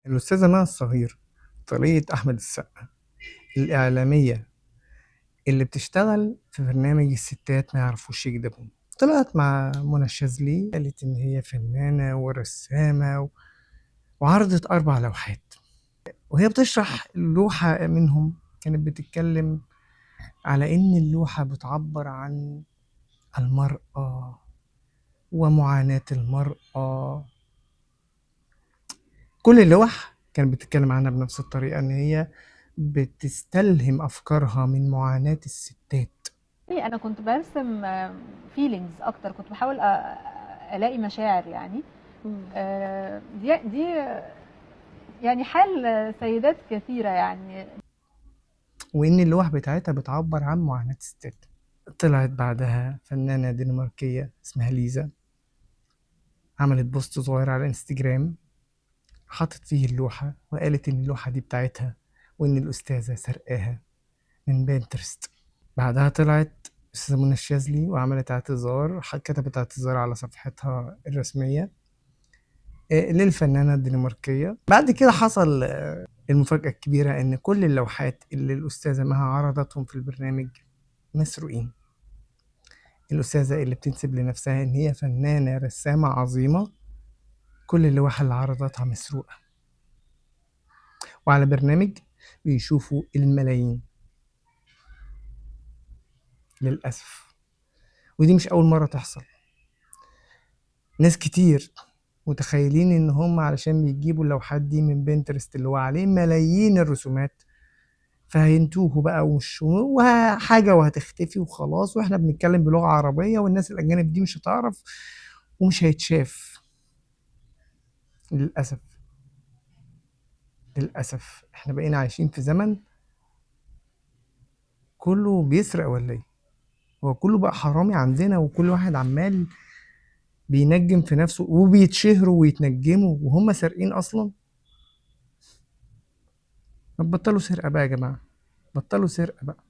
الأستاذة مها الصغير، طليقة أحمد السقا، الإعلامية اللي بتشتغل في برنامج الستات ما يعرفوش يكدبوا، طلعت مع منى الشاذلي قالت إن هي فنانة ورسامة وعرضت 4 لوحات، وهي بتشرح اللوحة منهم كانت بتتكلم على إن اللوحة بتعبر عن المرأة ومعاناة المرأة. كل اللوح كانت بتتكلم عنها بنفس الطريقة، إن هي بتستلهم أفكارها من معاناة الستات. أنا كنت برسم feelings أكتر، كنت بحاول ألاقي مشاعر يعني. دي حال سيدات كثيرة يعني. وإن اللوح بتاعتها بتعبر عن معاناة الستات. طلعت بعدها فنانة دنماركية اسمها ليزا، عملت بوست صغير على انستجرام حطت فيه اللوحة وقالت إن اللوحة دي بتاعتها وإن الأستاذة سرقاها من بنترست. بعدها طلعت أستاذة منى الشاذلي وعملت اعتذار، كتبت اعتذار على صفحتها الرسمية، للفنانة الدنماركية. بعد كده حصل المفاجأة الكبيرة إن كل اللوحات اللي الأستاذة مها عرضتهم في البرنامج مسروقين. الأستاذة اللي بتنسب لنفسها إن هي فنانة رسامة عظيمة، كل اللوحة اللي عرضتها مسروقة، وعلى برنامج بيشوفوا الملايين للأسف. ودي مش أول مرة تحصل. ناس كتير متخيلين إن هم علشان بيجيبوا اللوحات دي من بنترست اللي هو عليه ملايين الرسومات فهينتوهوا بقى وحاجة وهتختفي وخلاص، وإحنا بنتكلم بلغة عربية والناس الأجانب دي مش هتعرف ومش هيتشاف. للأسف للأسف إحنا بقينا عايشين في زمن كله بيسرق ولا إيه؟ هو كله بقى حرامي عندنا، وكل واحد عمال بينجم في نفسه وبيتشهروا ويتنجموا وهم سارقين أصلا. ما تبطلوا سرقة بقى يا جماعة، بطلوا سرقة بقى.